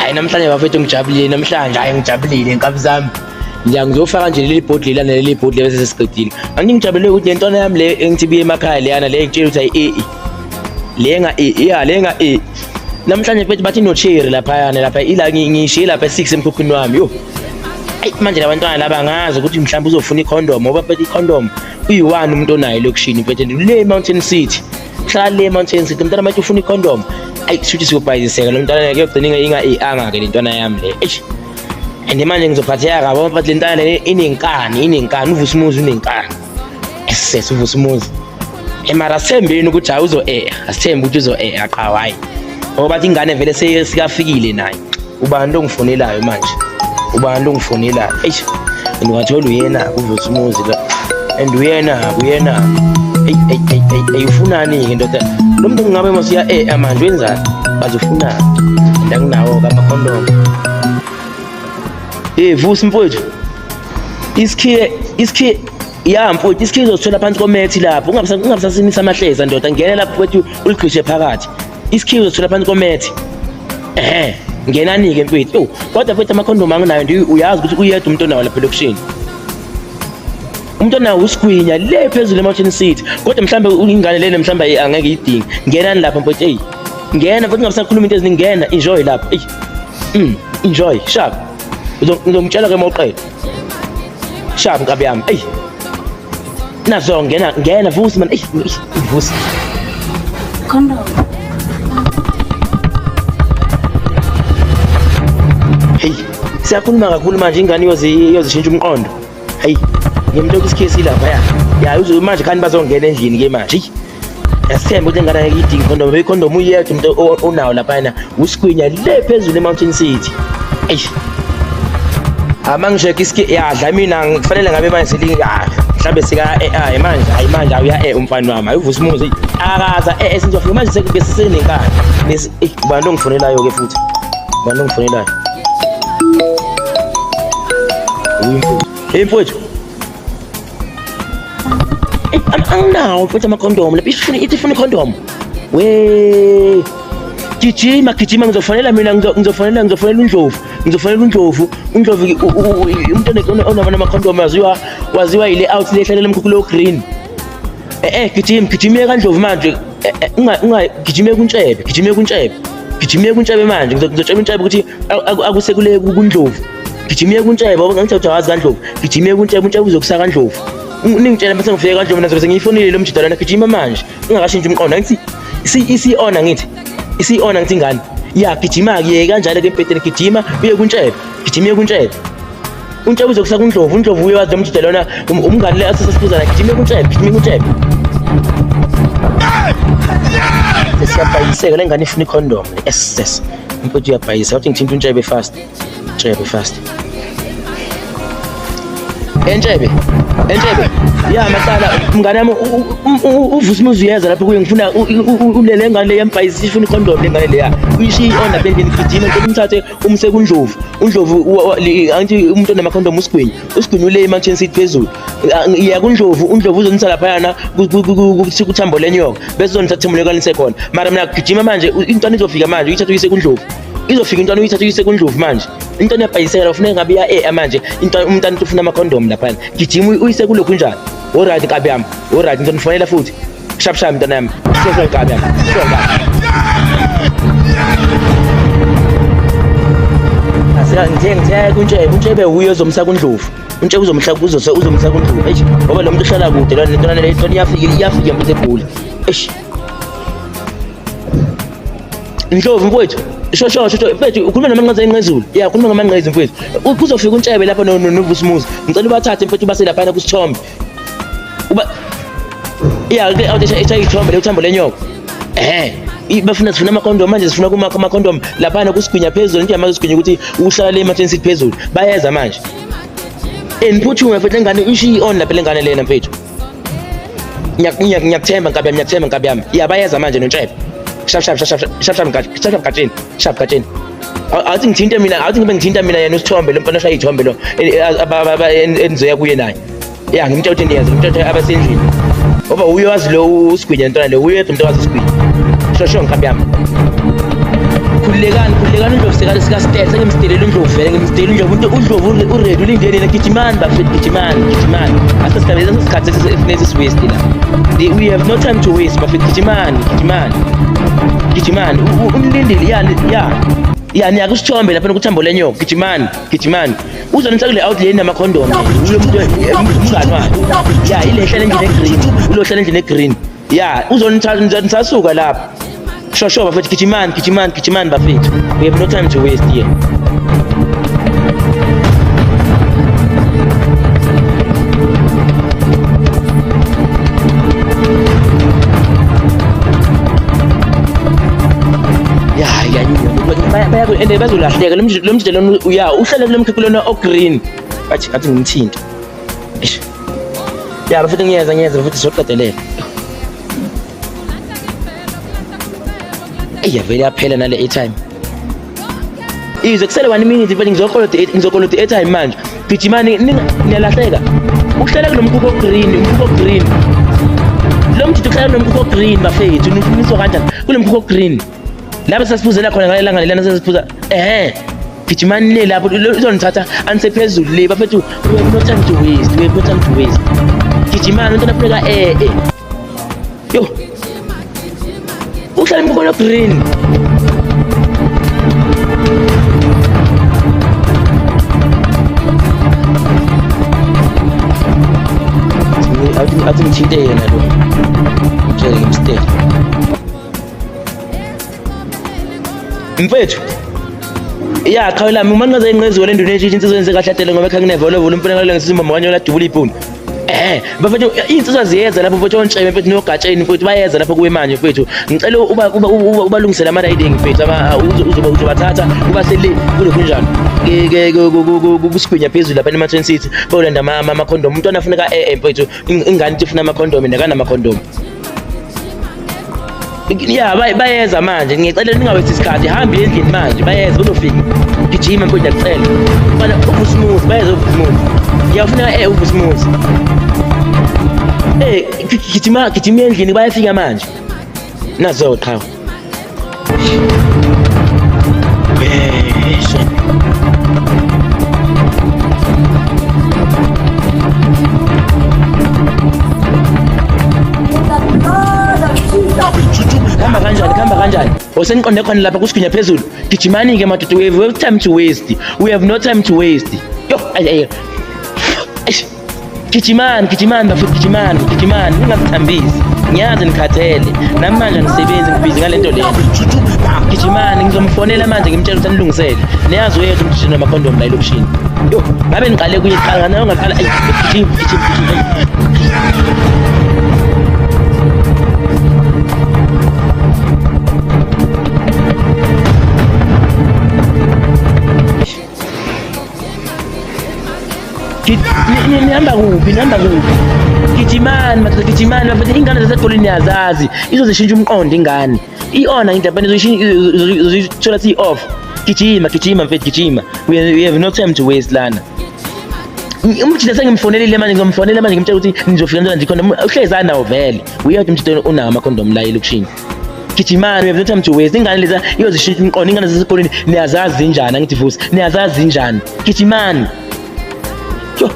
Hayi, namhlanje bafethu ngijabulile namhlanje, hayi ngijabulile nkabi zami. Ngiya ngizofaka nje leli bhodlela lana, leli bhodlela bese sesiqedile. Angithi ngijabule ukuthi le ntwana yami le engithi ibuye emakhaya leyana le ngitshela ukuthi ayi e le nga e ya le nga e. Namhlanje mfethu bathi no cherry laphayana lapha ila ngishiye lapha e6 emkhukhwini wami yo. Ayi manje labantwana laba ngazi ukuthi mhlawumbe uzofuna icondom ngoba mfethu icondom uyi-one umuntu onayo elokishini mfethu le Mountain City. Hlala le Mountain City umntwana manje ufuna icondom. Ayi shuthi siyobhayiziseka lo mntwana kuyogcina inga inga-ke le ntwana yami le. Eish. And manje ngizophatheka kabi ngoba le ntwana le inenkani, inenkani, uVusumuzi unenkani. Esese uVusumuzi. Mara asithembeni ukuthi hayi uzo-eya, asithembe ukuthi uzo-eya qha hayi. Ngoba bathi ingane vele sekafikile naye. Ubani lo ngifonelayo manje? Ubani lo ngifonelayo? Eish. And ungathola uyena uVusumuzi la. And uyena, uyena. Ey ey ey ey ey ufunani ke ndoda? Lo muntu ngabe masiya eya manje wenzani? Baze ufunani? And anginawo-ke amakhondomu. Hey Vusi mfowethu. Isikhiye isikhiye ya mfowethu isikhiye uzosithola phansi komethi lapho. Ungabisasimisa amahleza ndoda. Ngena lapho mfowethu uligqishe phakathi. Isikhiye uzosithola phansi komethi. Ehhe, ngenani-ke mfowethu. Yo, kodwa mfowethu amakhondomu anginayo nje uyazi ukuthi uyedwa umuntu onawo lapha elokishini. Umuntu onawo usigwinya le phezulu eMountain City. Kodwa mhlambe ingane lena mhlambe angeke idinge. Ngenani lapha mfowethu eyi. Ngena mfowethu ungabisakhuluma into eziningi ngena enjoy lapha. Eyi. Enjoy sharp. Ngizomtshela ke mawuqeda. Sharp nkabi yami. Eyi. Nazo ngena ngena Vusi man. Eyi Vusi. Condom. Hey, siyakhuluma kakhulu manje ingane iyoze iyozishintsha umqondo. Hey, ngimthola isikhiye lapha ya. Ya uze manje khani bazongena endlini ke manje. Eyi. Yasithemba ukuthi ingane angeke idinge ikhondomu, ikhondomu uyedwa umuntu onawo laphayana, usigwinya le phezulu eMountain City. Eish. Ama ngisheke iski yadla mina kufanele ngabe manje selingi mhlambe sika AI manje hayi manje awuya e umfana wami hayi uvusa umuzi akaza e sizofika manje sekube sisenenkani bese ubani ongifonelayo ke futhi ubani ongifonelayo uyimfowethu hey mfowethu Anginawo mfethu amakhondomu lapha ifuna ithi ifuna ikhondomu. We gijima gijima ngizofonela mina ngizofonela ngizofonela uNdlovu ngizofonela uNdlovu uNdlovu umuntu onama amakhondomu waziwa waziwa yile out lehlalela emkhukhulo green. Eh eh gijima gijima kaNdlovu manje unga unga gijima kuNtshebe gijima kuNtshebe gijima kuNtshebe manje ngizotshela uNtshebe ukuthi akusekule kuNdlovu. Gijima kuNtshebe ngoba ngithi ujawazi kaNdlovu gijima kuNtshebe uNtshebe uzokusa kaNdlovu. Ningitshela mase ngifike kaNdlovu nazobe sengiyifonile lo mjida lona gijima manje ungakashintshi umqondo angithi isi-ona ngithi isi-ona ngithi ingane ya gijima-ke ye kanjalo ke embhedeni gijima uye kuNtshebe gijima uye kuNtshebe uNtshebe uzokusa kuNdlovu uNdlovu uye wazi lo mjida lona umngane le asesesiphuza naye gijima kuNtshebe gijima kuNtshebe sesiyabhayiseka le ngane ifuna ikhondom le ss mfowethu uyabhayisa wathi ngithinta uNtshebe fast Ntshebe fast. Entshebe. Entshebe. Ya macala mngane wami uvusa umuzi uyeza lapho kuye ngifuna ulele ngane le yembhayisi ifuna icondom le ngane leya. Uyishiye on lapha endlini gijima ngicela umthathe umse kuNdlovu. UNdlovu angithi umuntu onamakhondom usigwinyi. Usigwinyi ule eMountain City phezulu. Iya kuNdlovu, uNdlovu uzonisa laphayana kuthambo lenyoka. Bese uzonithatha themule khona. Mara mina gijima manje intwana izofika manje uyithathe uyise kuNdlovu. Izofika intwana uyithathe uyise kuNdlovu manje. Intwana iyabhayisela ufuneka ngabe iya e manje intwana umntana ufuna amakhondomu laphana. Gijima uyise kulokhu njani. Alright nkabi yami. Alright ngizonifonela futhi. Shap shap mntana yami. Sho nkabi yami. Sho nkabi. Asika ngithe ngithe kuNtshebe, uNtshebe uye ozomsa kuNdlovu. UNtshebe uzomhla uzose uzomsa kuNdlovu. Eish ngoba lo muntu uhlala kude lona lentwana le intwana iyafika iyafika mfethu egula. Eish. Ndlovu mfowethu sho sho sho mfethu ukhuluma namanqeza enqezulu ya ukhuluma ngamanqeza mfethu kuzofika uNtshebe lapha noVusumuzi ngicela ubathathe mfethu base laphana kusithombe uba ya ke out esha ithombe le uthambo lenyoka eh bafuna sifuna amakhondomu manje sifuna kuma amakhondomu laphana kusigwinya phezulu nje amazi sigwinya ukuthi uhlala le ematheni sithi phezulu bayeza manje endiphuthume mfethu lengane ishiyi on lapha lengane lena mfethu Ngiyakuthemba nkabi yami, ngiyakuthemba nkabi yami. Ya bayeza manje noNtshebe. Shap shap shap shap shap shap nkabi, shap shap gatsheni, shap gatsheni. Awuthi ngithinte mina, awuthi ngibe ngithinta mina yena usithombe lo mfana oshaya iy'thombe lo enizoya kuye naye. Ya ngimtshela ukuthi niyeza, ngimtshela ukuthi abasendlini. Ngoba uye wazi lo usigwinya ntwana le, uye umuntu owazi isigwinya. Sho sho nkabi yami. Khululekani, khululekani uNdlovu sekale sikasitele, sengimsitelele uNdlovu vele, ngimsitelele uNdlovu, uNdlovu uready ulindele nina, gijimani bafethu, gijimani, gijimani. Asesikhathi leso sikhathi esifuneka siwaste la. We have no time to waste bafethu, gijimani, gijimani. Gijimani, umlindile ya ya. Ya niya kusithombe lapha nokuthambo lenyoka, gijimani, gijimani. Uzonitsa kule out lane namakhondom. Ulo muntu umngani wakhe. Ya ile hlala endlini egreen, ulo hlala endlini egreen. Ya uzonithatha nisasuka lapha. Sho sho bafethu, gijimani, gijimani, gijimani bafethu. We have no time to waste here. Ya ya baya and bazolahleka lo mjide lona uya uhlale kulo mkhukhu lona o green. Bathi athi ngimthinte. Eish. Ya bafethu ngiyeza ngiyeza bafethu sizoqedelela. Eyi vele yaphela nale airtime. Izwe kusele 1 minute mfethu, ngizokoloda ngizokoloda i-airtime manje. Gijimani niyalahleka. Uhlala kulo mkhukhu green, umkhukhu green. Lo mjide uhlala kulo mkhukhu green bafethu, nifuniswa kanjani? Kulo mkhukhu green. Lapho sasiphuzela khona ngaleli langa lelana sasiphuza. Ehhe. Gijimani le lapho uzonithatha anisephezulu le bafethu, we have no time to waste, we have no time to waste. Gijimani umntwana funeka eh eh. Yo. Uhlala emkhukhu green. Athi athi ngithinte yena lo. Ngitshele ngimstele. Mfethu. Ya qhawe lami uma ngingaze nginqeziwe le nduna entshintsha insizwa yenze kahle atele ngoba ekhaya kunevolovolo umfana ngale ngisizwa umama wami ladubula ibhunu. Bafethu iy'nsizwa ziyeza lapho mfethu ontshebe mfethu nogatsheni mfethu bayeza lapho kuwe manje mfethu. Ngicela uba uba ubalungisele ama-riding mfethu ama uzoba uzobathatha ubase le kulokhu njalo. Ke kusigwinya phezulu lapha ema-Twin City bayolanda ama-condom. Umntwana afuneka mfethu ingane ithi ifuna ama-condom nakanama-condom. Ya bayeza manje, ngicela ningawethi isikhathi, hambe endlini manje, bayeza bazofika. Gijima mfethu ngiyacela. Mfana uVusimuzi, bayeza uVusimuzi. Ngiyafuna uVusimuzi. Gijima gijima endlini bayafika manje. Nazo qhawe. Beshe. Khamba kanjani, khamba kanjani? Oseniqonde khona lapha kusigwinya phezulu. Gijimani ke madoda, we have no time to waste. We have no time to waste. Yo, ay ay. Eish. Gijimani, gijimani bafethu, gijimani, gijimani, ningazithambisi. Ngiyazi nikhathele. Nami manje angisebenzi ngibhizi ngale nto le. Gijimani, ngizomfonela manje ngimtshela ukuthi anilungisele. Niyazi uyethu umjiji namakhondomu la elokishini. Yo, ngabe niqale kuye kuqala nawe ungaqala. Ay, gijima, gijima, gijima. Nihamba kuphi? Nihamba kuphi? Gijimani madoda, gijimani bafethu, ingane zasegolini niyazazi. Izozishintsha umqondo ingane. I-on angidabane izoyithola siyi-off. Gijima, gijima mfethu, gijima. We have no time to waste lana. Umjida sengimfonelile manje, ngizomfonela manje ngimtshela ukuthi nizofika njani khona. Uhlezi anawo vele. Uyedwa umjida unawo amakhondomu la elokishini. Gijimani, we have no time to waste. Ingane leza iyozishintsha umqondo, ingane zasesikoleni niyazazi zinjani, angithi Vusi, niyazazi zinjani. Gijimani. Yo.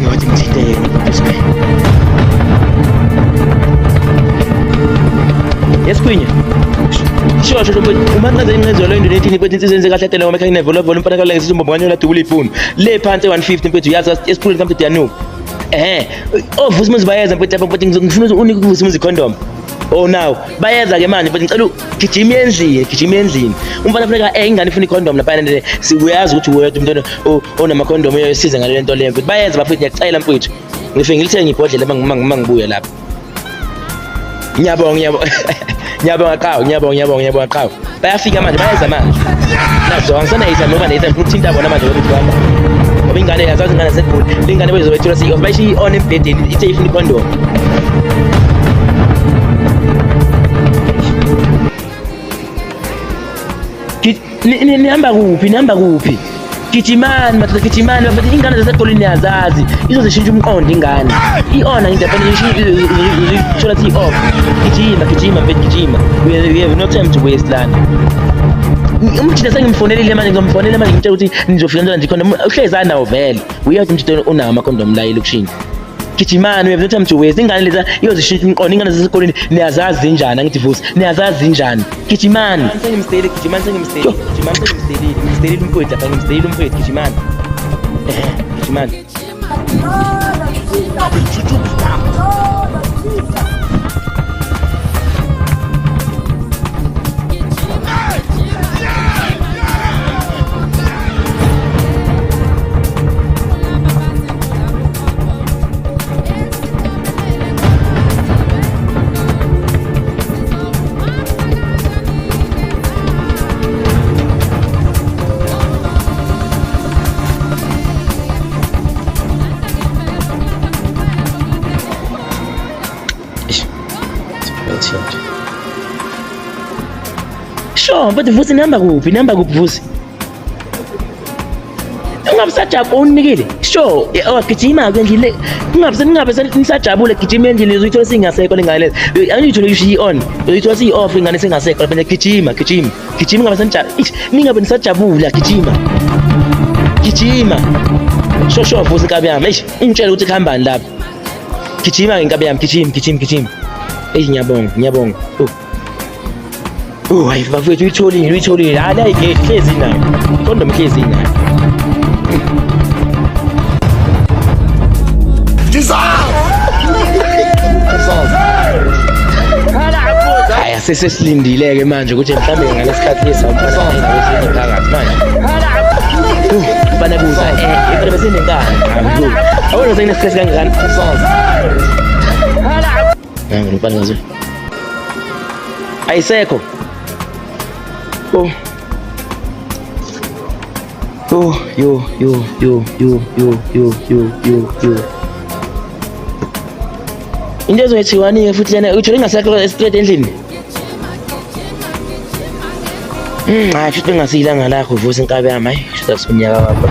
Ngathi ngithinte yena. Yesigwinya. Sho sho mfethu, uma nqeze inqezo lo induna ethini mfethu insizwa yenze kahle atele ngoba ekhaya kunevolovolo umfana kale ngisizwa umama wami ladubula ibhunu. Le phansi 150 mfethu yazi esiphuleni kamfethu yanuka. OVusimuzi bayeza mfethu lapha mfethu, ngifuna ukuthi unike uVusimuzi condom. Oh now, bayeza ke manje mfethu, ngicela gijima endlini, gijima endlini. Umfana funeka ingane ifuna icondom lapha nje. Sikuyazi ukuthi wedwa umntwana onama condom uyosiza ngale nto leyo mfethu. Bayeza bafethu, ngiyacela mfethu. Ngifike ngilithenge ibhodlela mangibuya lapha. Ngiyabonga, ngiyabonga. Ngiyabonga qhawe, ngiyabonga, ngiyabonga, ngiyabonga qhawe. Bayafika manje, bayeza manje. Nazo angisana ngoba neyisa ngifuna ukuthinta bona manje ukuthi bahamba. Ngoba ingane yazazi ingane segoli. Ingane bezobethula si off bayishiya on embhedeni ithe ifuna icondom. Nihamba kuphi? Nihamba kuphi? Gijimani madoda, gijimani bafethu, ingane zasegolini niyazazi, izozishintsha umqondo ingane. I-on angithi lapha izothola ukuthi i-off. Gijima, gijima mfethu, gijima. We have no time to waste lana. Umjita sengimfonelile manje, ngizomfonela manje ngimtshela ukuthi nizofika njani nje khona. Uhlezi anawo vele. Uyazi umjita unawo amakhondomu la elokishini. Gijimani, we have no time to waste. Ingane leza iyozishintsha umqondo, ingane zasesikoleni niyazazi zinjani, angithi Vusi, niyazazi zinjani. Gijimani. Sengimstelile, gijimani, sengimstelile. Gijimani, sengimstelile. Ngimstelile umfowethu lapha, ngimstelile umfowethu, gijimani. Gijimani. Sure, but Vusi nihamba kuphi? Nihamba kuphi Vusi? Ungabusajabula unikile. Sure, wagijima ke endlini. Ungabe ningabe nisajabule gijima endlini uzuyithola singasekho lengane lezi. Angiyithole ishiyi on. Uyithola siyi off ingane singasekho lapha gijima gijima. Gijima ngabe senijabula. Ningabe nisajabula gijima. Gijima. Sho sho Vusi inkabi yami. Eish, ungitshele ukuthi kuhambani lapha. Gijima inkabi yami, gijima gijima gijima. Eish ngiyabonga, ngiyabonga. Oh. Oh, hayi bafethu uyitholile, uyitholile. Hayi hayi hlezi nayo. Condom hlezi nayo. Jesus! Hayi asesesilindile-ke manje ukuthi mhlawumbe ngalesikhathi lesi umfana phakathi manje. Umfana buza eh besenenkani. Awona sekunesikhathi kangakani? Nangu umfana ngazo. Ayisekho. Oh. Oh, yo, yo, yo, yo, yo, yo, yo, yo, yo. Into ezoyethiwani-ke futhi lena uthole ingasekho straight endlini. Hayi futhi bengasiyilanga lakho vusa inkabi yami hayi shuthi akusunyaka wakho.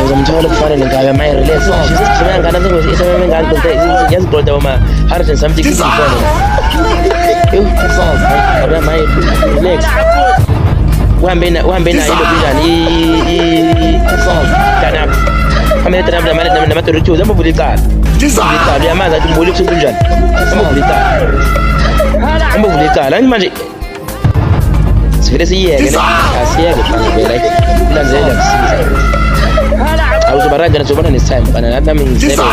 Uzomthola kufanele inkabi yami hayi relax. Sijima ngane sengane yaziqonda uma 100 and something. Yo, inkabi yami hayi relax. Uhambe na uhambe nayo ilokhu njani i Danap. Hambe Danap nama nama Doritos ambovula icala. Icala uyamazi athi umbule kusuku njani. Ambovula icala. Ambovula icala angithi manje sivele siyeke ne asiyeke vele ilandelela kusiza. Awuzoba right na sobona next time bana nathi nami ngisebenza.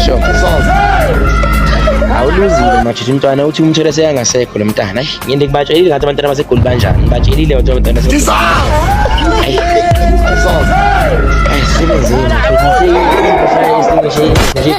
Sure. Awuluzile manje umntwana uthi umthole seyangasekho lo mntana. Ayi ngende ngibatshelile ngathi abantwana baseGoli banjani. Ngibatshelile ngathi abantwana baseGoli. Ayi. Ayi sebenzeni. Nje.